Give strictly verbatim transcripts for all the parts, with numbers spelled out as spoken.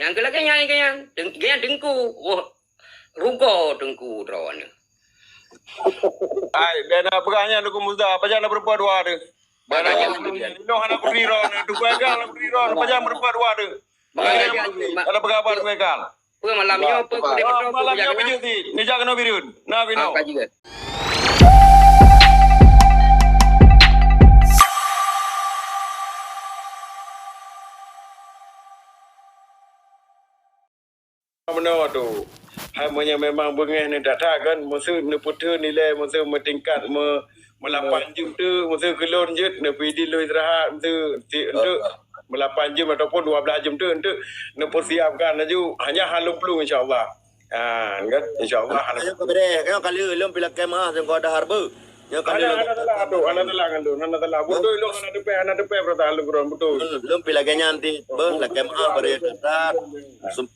Nyang keu lagèe nyan, keu nyan, teung-, keu nyan teungku. Woh, rugoe teungku droeneuh. Ai, bèk na peugah nyan Teungku Musa, pajan na peureumpok dua teuh. Bèk na peugah nyan. Inoe hana kudri droeneuh, Teungku Egal na kudri droeneuh, pajan peureumpok dua teuh. Bèk na peugah haba Teungku Egal. Peue malam nyoe, peue kudéh beutôi, malam nyoe peue jangan? Neujak keunoe Bireuen. Na keunoe. Ah, ka jeuet. Meunoe tu. Hai meunyoe memang beungéh ni that-that kan, meuseu neupeutheun ilèe, meuseu meutingkat me-, meulapan jeuem teuk, meuseu keu lôn jeuet, neupeuidin lôn istirahat, meuseu ti-, enteuk meulapan jeuem ataupun dua blaih jeuem teuk, enteuk neupeusiapkan laju, hanya han lôn plueng insya Allah. Ha, kan? Insya Allah han lôn plueng. Ayo, ka beudeh, ka lheueh lôn pih lakèe meu'ah, teungku dahar beuh. Nyoe ka lheueh lôn. Hana, hana salah tu, hana salah ngon lôn, hana salah. Beutôi lôn hana teupeu, hana teupeu peurasaan lôn keudroe, beutôi. Hmm, lôn pih lagèe nyan tih, beuh, lakèe meu'ah bari that-that. Sem-,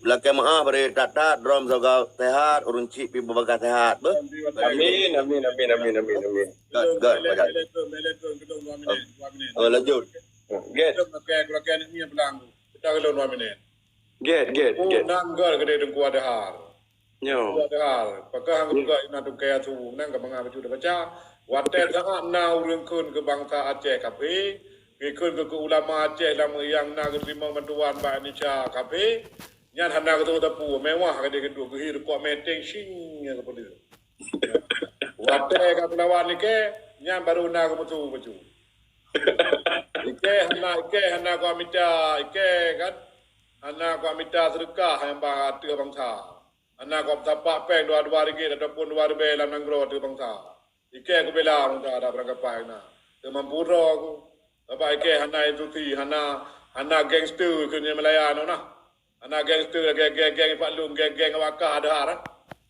lakèe meu'ah bari that-that, droe meusaga sehat, ureueng chik pih beubagaih sehat, beuh. Amin, amin, amin, amin, amin, amin. Good, good, good. Oh, lanjut. Good. Get, get, get. Nanggal keudéh Teungku Adhar. Nyo. Teungku Adhar. Pakon hana geupeugah inan tungkai asu, nang ka mangat bacut baca. Watèe saát na ureueng kheun keu bansa Aceh kafé, geukheun keu, keu ulama Aceh lam nyang na geuteurimong bantuan bak Indonesia kafé, nyan hana geutanyoe sapeue, meuwah ka jeuet geuduek, geuhi rukok mèteng shing nyang geupeuleueh. Watèe ka teulawan ikèe, nyan barô na geumeusu bacut. Ikèe hana, ikèe hana kujak mita, ikèe kan, hana kujak mita seudeukah nyang ba ateueh bansa. Hana kujak meusapat péng dua, dua ringgit ataupun dua ribèe lam nanggroe ateueh bansa. Ikèe kubela bansa, ada beurangkapai na. Teuma pura ku. Sabab ikèe hana institusi, hana, hana gangster keu nyan meulayan na. Hana gangster, geng-geng, geng Pak Lôn, geng-geng awak kah Adhar, eh.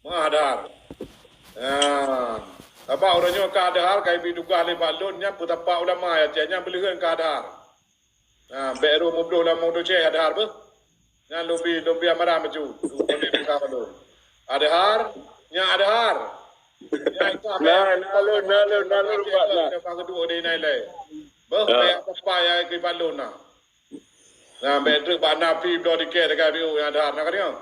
Meu'ah Adhar. Nah, sabab uroe nyoe kah Adhar ka ibi tugaih lé Pak Lôn nyan peusapat ulama ya, nyan beuleuheun kah Adhar. Nah, bèk rôh meubloh lam moto ceh Adhar beuh. Nyan lôn bi, lôn bi amaran bacut. Lôn bi peugah Pak Lôn. Adhar, nyan Adhar. Nyan ikah. Nah, bèk, nah, lôn, nah, lôn, nah, lôn, Pak, nah. Lepas kedua di nai lé. Beuh, ya. Bèk apa-apa ya ikah Pak Lôn nah. Nah, bèk treuk bak napi bloe tiket dekat B O nyang Adhar na ka deungoe?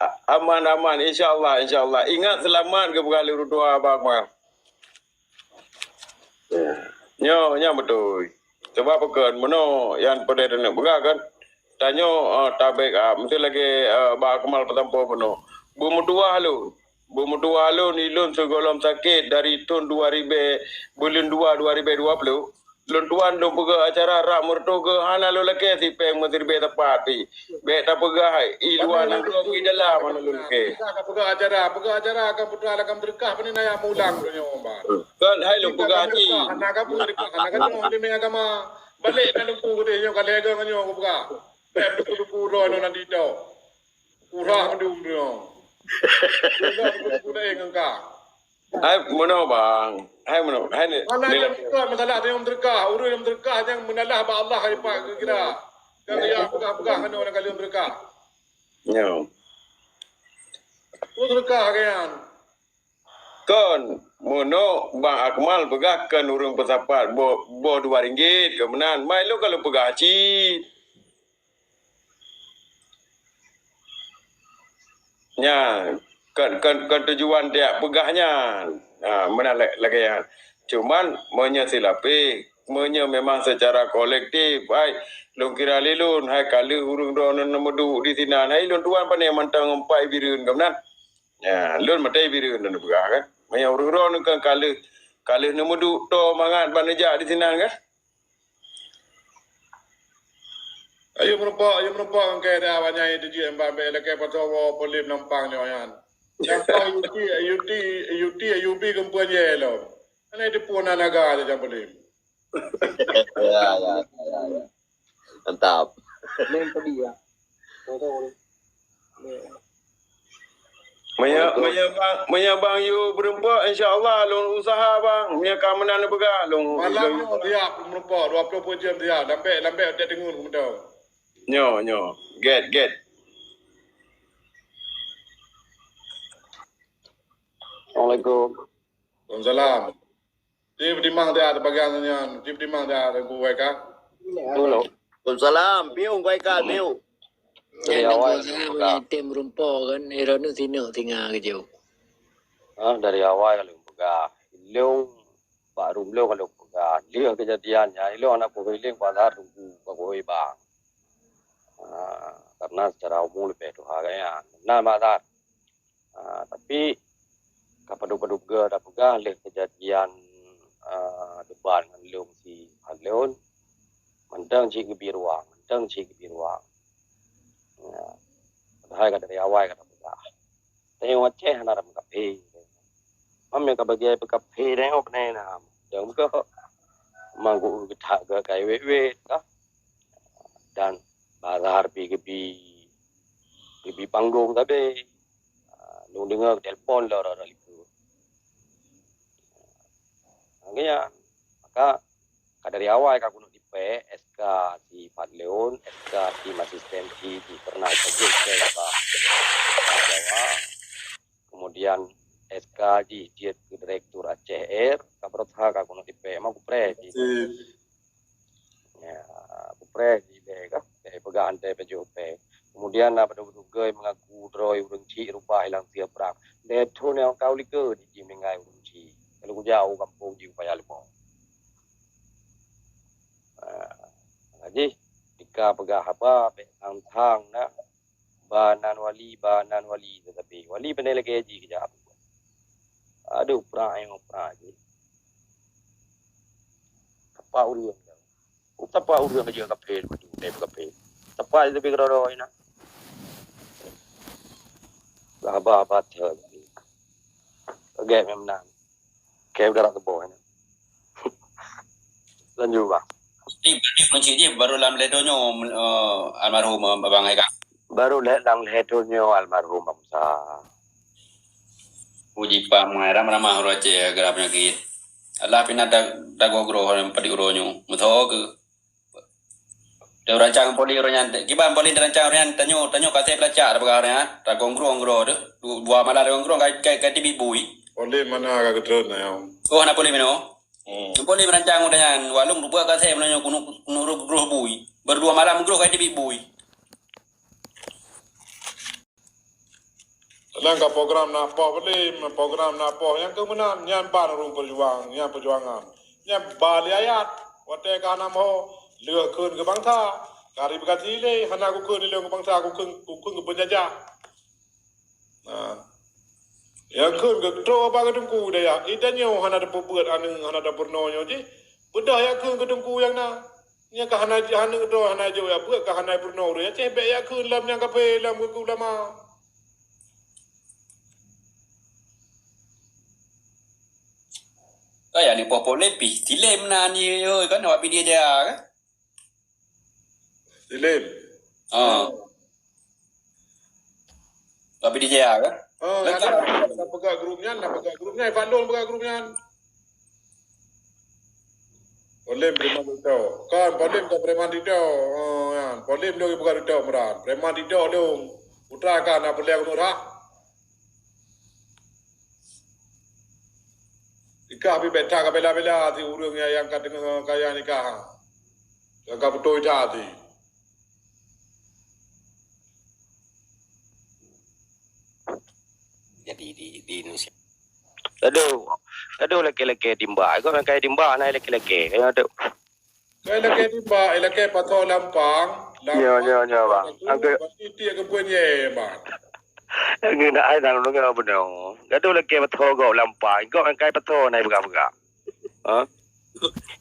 A-, aman, aman. Insya Allah, insya Allah. Ingat seulamat geupeugah lé ureueng tuha Abang Akmal. Nyoe, nyan beutôi. Sabab pakon, meunoe nyang peudeh taneuk peugah kan. Tanyoe, eh, ta-backup. Meusti lagèe, eh, Bang Akmal peusampoe bunoe. Beumeutuwah lôn. Beumeutuwah lôn, ilôn sigohlom sakét dari thôn dua ribèe, buleuen dua, dua ribèe dua ploh. Lôn tuan lôn peugöt acara rab meureutoh geuh hana lôn lakèe sipéng meusiribèe sapat pih. Bèk tapeugah i luwa nanggroe, i dalam hana lôn lakèe. Ka peugöt acara, peugöt acara ka putra lakam teureukah, pane na jak meulang donya, Bang. Kon hai lôn peugah cit. Hana ka peugah, hana ka nyoe di agama. Balek na lungku geude nyoe ka lhèe geuh nyoe kupeugah. Bèk lungku-lungku droe nyoe nan ditoe. Kurang mandum nyoe. Kurang mandum ngon ka. Hai meunoe, Bang. Hai meunoe. Hai ni. Hana nyang bukan masalah nyang meuseudeukah. Ureueng nyang meuseudeukah nyang meunalah bak Allah, hai Pak, kira-kira. Kan nyang peugah-peugah ngon ureueng kali meuseudeukah. Nyo. Meuseudeukah kalian. Kon, meunoe Bang Akmal peugah kon ureueng peusapat boh, boh dua ringgit, kon meunan. Mai lôn ka lôn peugah cit. Nyan, kon, kon, kon tujuan tajak peugah nyan. Ha, meunan la-, lagèe nyan. Cuman, meunyoe silapeh, meunyoe memang secara kolektif, hai, lôn kira lé lôn, hai, ka lheueh ureueng droeneuh neumeuduek disinan, hai, lôn tuan pane mantong ngon pat Bireuen, kon meunan. Ya, lôn maté Bireuen lôn peugah kan. Meunyoe ureueng droeneuh kan ka lheueh, ka lheueh neumeuduek toe mangat ban neujak disinan kan. Ayo meurumpok, ayo meurumpok ngon keu dah awak nyang teujieb mbak bèk lakèe pasoe woe polem nampang nyoe nyan. Nyang kau Yuti, Yuti, Yuti, Yubi geumpuen ye lom. Hana teupeue na naga aja nyang polem. Ya, ya, ya, ya. Mantap. Lem tadi ya. Tahu, tahu. Meunyoe, meunyoe bang, meunyoe bang yue beureumpok, insya Allah lôn useuha bang. Meunyoe ka meunan neupeugah, lôn, malam lôn nyoe siap beureumpok, dua ploh peuet jeuem siap. Lambek, lambek, udah deungon keumeudoe. Nyoe, nyoe. Get, get. Assalamualaikum. Waalaikumsalam. Di, di mang dia ada bagian nyan, di, di mang dia ada Teungku Waika. Halo. Waalaikumsalam. Piu Waika, piu. Dari awai ka lôn peugah. Tem rumpo kan, iranu tinok tinga kejauh. Ah, dari awai ka lôn peugah. Ilong bak rum lôn ka lôn peugah. Lheueh kejadian nyan, ilong hana kuhôi lé Pak Zahar, tunggu bak kuhôi bang. Ah, karena secara umum leubeh tuha gaya. Nah, Pak Zahar. Ah, tapi ka padub-padub geu tapeugah lé kejadian, ah, debat ngon lôn si Fadlon, mantong cit geubi ruang, mantong cit geubi ruang. Ya. Padahai ka dari awai ka tapeugah. Tanyoe Aceh hana ram kaphé. Mam nyang ka bagian peukaphé tanyoe keunan na. Jangan buka. Manggu geutak geukai wet-wet ka. Dan Pak Zahar pi geubi, geubi panggong sabe. Ah, lôn deungoe telepon lom rot-rot likot. Makanya, maka ka dari awai ka keuneuk dipék S K si Fadlon, S K tim asisten si, si pernah saja S K Jawa. Kemudian S K jih jeuet keu direktur Aceh Air, ka berusaha ka keuneuk dipék, ma kupreh jih. Ya, kupreh jih lé ka, lé peugah antai pajoh pé. Kemudian na padub-padub geu mengaku droe ureueng chik rupa hilang siap perang. Lé thon nyang kau likot jih meninggai ureueng chik. Lalu kujak u kampung jih upaya leumo. Ah, jih, tika peugah haba, bék thang-thang na. Ba nan wali, ba nan wali, tetapi wali pandai lagèe jih keujak. Aduh, prak nyang prak jih. Tepak ureueng. Tepak ureueng aja kaphé, beutôi kaphé. Tepak itu pi keudroe-droe na. Haba-haba teuh. Lagèe memang. Oke, udah rak keuboh nyan. Lanjut, Bang. Di, di, kunci jih baru lam lhèe donya, eh, almarhum, eh, Abang Haikal. Baru lhèe lam lhèe donya almarhum Bang Musa. Puji pah, ramah-ramah uroe Aceh, gara peunyakét. Allah pih na da-, dagoe groe, padit uroe nyoe. Meuthô keu. Teu rancang poli uroe nyan, kiban poli rancang uroe nyan, tanyoe, tanyoe ka sép lacak tapeugah uroe nyan, tagong-grong groe teuh. Du-, dua malam tagong-grong ka, ka, ka teubiet bui. Poli mana ka geutreun na nyoe? Oh, hana poli meunoe? Hmm. Poli merancang uroe nyan, walong dupeue ka sép meunyoe keuneuk, keuneuk groh bui. Baru dua malam groh ka teubiet bui. Nyan ka program na poh Polém, program na poh nyang keu meunan, nyan ban ureueng peujuang, nyan peujuangan. Nyan ba lé ayat, watèe ka hana meuho, lheueh kheun keu bansa, ka ribati lé, hana kukheun ilong keu bansa, kukheun, kukheun keu peunjajah. Nah. Nyang kheun keu trok bak keu teungku dayah, i tanyoe hana tapeubeuet aneuk, hana tapeurunoe nyoe jih, beudôh nyang kheun keu teungku nyang na. Nyan ka hana, hana droe, hana jok jak beuet, ka hana peurunoe ureueng Aceh, bèk jak kheun lom nyang kaphé lom keu ulama. Ka ya ni poh Polém pih, Silém na ni, oi, kan awak Pidie Jaya kan? Silém. Ah. Tapi di Jaya kan? Oh, lengkap. Ada, ada peugah grup nyan, ada peugah grup nyan, Fadlon peugah grup nyan. Polém preman TikTok. Kan, Polém kan preman TikTok. Oh, ya. Polém dia peugah TikTok meran. Preman TikTok dia. Putra kan, nak peuleng tu dah. Nikah pih beta ka bela-bela si ureueng nyang, nyang ka deungoe kaya nikah. Nyang ka beutôi that si. Jadi di, di Indonesia. Aduh, aduh laki-laki timba. Kau nak kaya timba, nak laki-laki. Aduh. Kaya laki timba, laki patho lampang. Nyo, nyo, nyo, bang. Angke. Titik ke punye, bang. Angke nak ai nang nunggu benar. Gaduh laki patho gok lampang. Gok angkai patho nai pegang-pegang. Ha?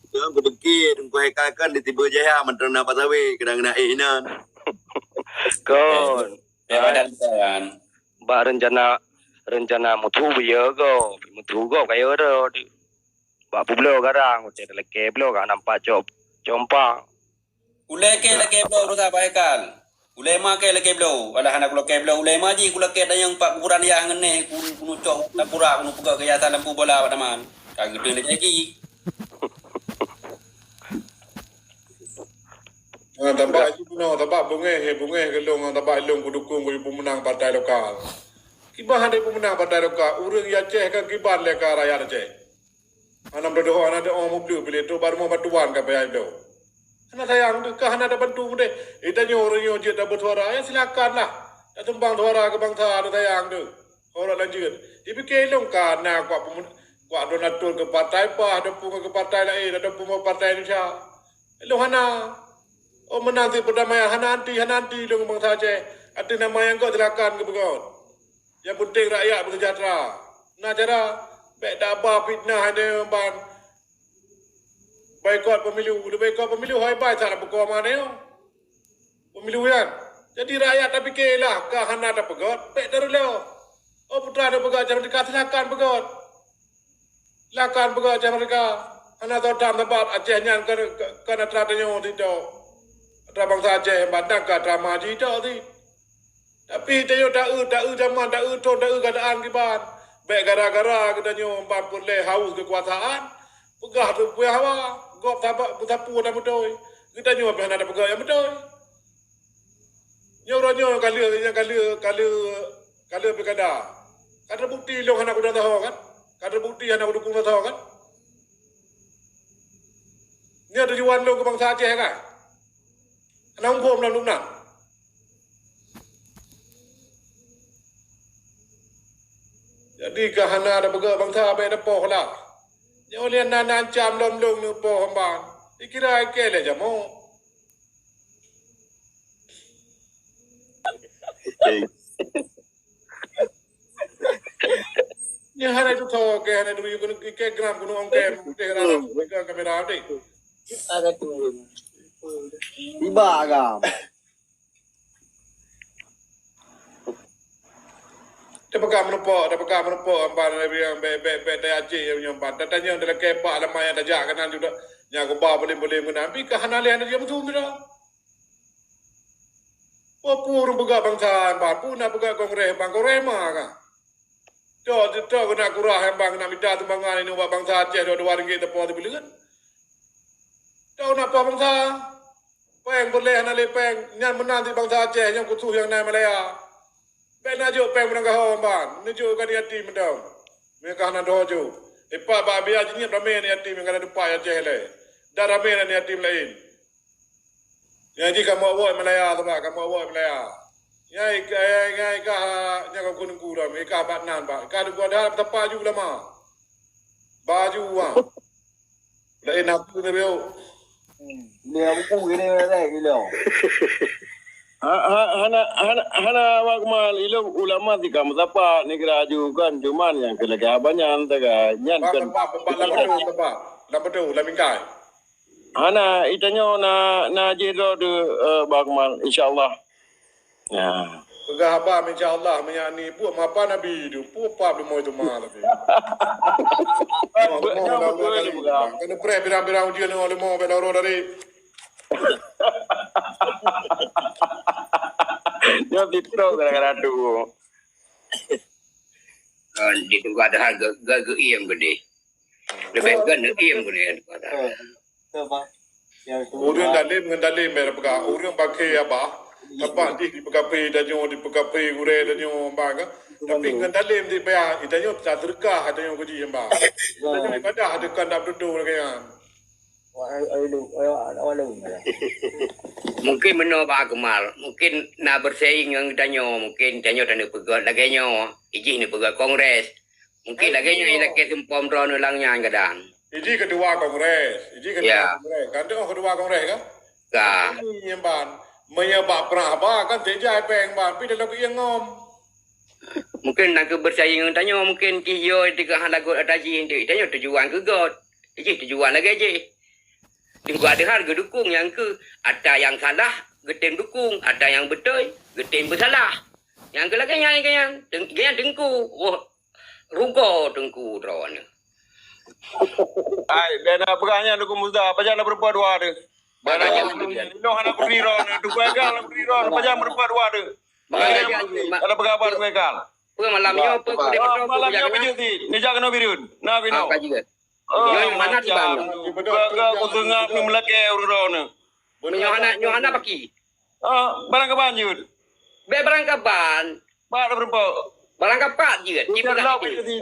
Jangan kudengki, dengku hai kan di tiba jaya, menteri nak pasawi, kena-kena eh inan. Kon. Ya, badan kan. Bak rencana, rencana mutu biya go, mutu go kaya dah. Bak publoe garang, utai talakée bloe ka nampak cok, cok empang. Ulée kée lakée bloe uroe sabai kal. Ulée ma kée lakée bloe, alah hana kulakée bloe, ulée ma jih kulakée dayang pak kuburan yah ngeuneh, ku, kunucok tapura, kunupeugah keu yah lampu bola bak taman. Ka geudeun lé jaki. Ah, tabak itu bunoe, tabak bungéh, bungéh geulong, tabak ilong kudukung keu pemenang partai lokal. Kiban hana pemenang partai lokal, ureuëng Aceh kan kiban lé ka rakyat Aceh. Hana meudodo, hana doa mupleuek piléh trok bak rumoh bantuan ka payah ido. Hana sayang teuh, ka hana tabantu mudeh. Eh, tanyoe ureuëng nyoe jeuet tabeusuara, ya silakanlah. Tatumbang suara keu bansa, hana sayang teuh. Orang lanjut. Dipike lôn ka na kuat pemun-, kuat donatur keu partai PAH, ataupun keu partai laén, ataupun keu partai Indonesia. Lôn hana. Oh, meunan cit perdamaian, hana anti, hana anti lôn bansa Aceh. Ateueh nama nyang göt silakan geupeugöt. Nyang penting rakyat beuseujahteura. Na cara, bék taba fitnah nyoe ban boikot pemilu. Boikot pemilu hai bai salah buko mana nyoe. Pemilu nyan. Jadi rakyat tapike lah, ka hana tapeugöt, bék tareulôh. Oh, putra tapeugöt cara teuka, silakan peugöt. Silakan peugöt cara teuka. Hana soe tham sabab Aceh nyan kan, kan atra tanyoe sitok. Atra bansa Aceh, bandang ka atra maji tok sit. Tapi tanyoe taeu, taeu zaman, taeu thon, taeu keuadaan kiban. Bék gara-gara geutanyoe ban peureulée haus keukuasaan, peugah teupeue hawa, gob sabab beusapeue dan beutôi. Geutanyoe pih hana tapeugah nyang beutôi. Nyoe uroe nyoe ka lheueh, nyang ka lheueh, ka lheueh, ka lheueh pilkada. Ka teubukti lôn hana kuda saho kan? Ka teubukti hana kudukung saho kan? Nyoe tujuan lôn keu bansa Aceh kan? Hana muphom lom lôn nan. Jadi ka hana tapeugah bansa bék tapoh lah. Nyoe lé na, na ancam lom lôn neupoh hamba. Dikira ikée lé jamoe. Nyan hana itu tho ke, hana itu ke gram gunung ongke, ke rara, ke kamera deh. Iba agam. Dia pegang menumpuk, dia pegang menumpuk, empat lebih yang bek, bek, bek, dia acik yang nyampan. Dia tanya, dia lagi pak lemah yang tajak kanan juga. Nya geuba boleh-boleh menambi ke hana leh, hana dia betul tu dah. Peue ureuëng peugah bansa, ban peue na peugah kongres, ban kongres ma ka. Tok, tok keunak kurah, ban keunak mita sumbangan inong bak bansa Aceh dua, dua ringgit teupeu sibuleuen. Tok na poh bansa. Péng boleh hana lé péng, nyan meunan di bansa Aceh nyang khusus nyang na Malaya. Bék na jok péng meunang gaho ban, neujok keu yatim mantong. Meunyoe ka hana doho jok. Ipak bak biya jinyit ramé aneuk yatim nyang ka na teumpat Aceh lé. Dan ramé aneuk yatim laén. Nyang jih kamoe awai Malaya, sabab kamoe awai Malaya. Nyang ikah, nyang ikah, nyang ka keuneuk gurам, ikah bak nan, bak. Ikah dua dah teumpat ju lama. Baju ah. Laén aku ni, Rio. Dia buku gini, gila. Ha, ha, hana, hana, hana awak kemal ilong ulama tika meusapa ni kira aju kan, cuman yang kena ke abanyan taga nyan kan. Tempat, tempat, tempat, lam betul, tempat. Lam betul, lam mingkai. Hana, itanyo na, na jih droe de, eh, Bang Mal, insyaallah. Ya. Peugah haba, insya Allah, meunyo ni buet mapa Nabi tu, peue pap leumoi teuma lagi. Kena preh birang-birang ujeuen leumoi bela roh dari. Nyoe fitnah gara-gara tu. Di tempat dah geu-, geu-, geuiem gede. Leubeh geuneuk iem geuneuk. Ureueng dalem ngon dalem bèk peugah. Ureueng paké abah, teumpat jih dipeukaphé tanyoe, dipeukaphé gurèe tanyoe, bah, kan? Tapi ngon dalem di payah, tanyoe taseudekah tanyoe keu jih, bah. Tanyoe ibadah teuka ndak beutôi lagèe nyan. Mungkin meunoe Bah Akmal, mungkin na bersaing ngon tanyoe, mungkin tanyoe taneuk peugöt lagèe nyoe, ijih neupeugöt kongres. Mungkin lagèe nyoe ilakèe seumpom droeneuh lam nyan kadang. Iji ketua kongres, iji ketua kongres. Kan tu ketua kongres kan? Ka. Ini nyimpan. Meunyo bak prah ba kan tejai peng ba, pi dalam keu ngom. Mungkin na keu bersaing ngon tanyoe, mungkin jih yo teuka hana lagot ata jih, tanyoe tujuan keu göt. Jih tujuan lagèe jih. Teungku Adhar geudukung nyang keu ata nyang salah geutem dukung, ata nyang beutôi geutem beusalah. Nyang keu lagèe nyan, lagèe nyan. Teung-, lagèe nyan teungku. Woh, rugoe teungku droeneuh. Ai, bèk na peugah nyan Teungku Musa, pajan na peurumpok dua teuh. Bèk na nyan. Inong hana kudri droeneuh, Teungku Egal na kudri droeneuh, pajan peurumpok dua teuh. Bèk na nyan. Ada peugah apa Teungku Egal? Peue malam nyoe, peue kudri moto, malam nyoe peue jeuet sit? Neujak keunoe Bireuen. Na keunoe. Ka jeuet. Oh, nyoe mana macam. Ka, ka kuteungab ni meulakèe ureueng droeneuh. Nyoe hana, nyoe hana paki. Ah, barang kaban jeuet. Bèk barang kaban. Bak dah berempat. Barang kapat jeuet. Kita lok ke sini.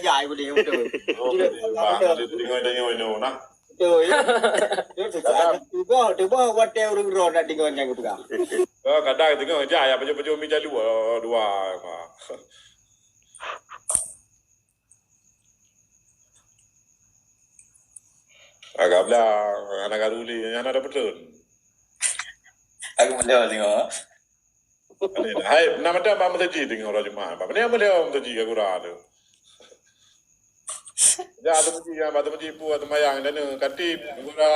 jai-jai boleh, betul. Oh, betul. Bah, nanti tengok-tengok ini, nah. Betul, ya. Betul, susah. Tuboh, tuboh watèe ureueng droe nak deungoe nyang geupeugah. Oh, kadang deungoe jai, ya, pajoh-pajoh mi jalu, oh, dua, mah. Agak blah, anak garuli, anak ada betul. Aku beliau tengok. Hai, nama dah bang meusaji tengok orang Jumat. Bang, ni meuliau meusaji ke gura tu. Ya, tu meusaji, ya, tu meusaji pu, tu mayang, dan ni, kati, gura.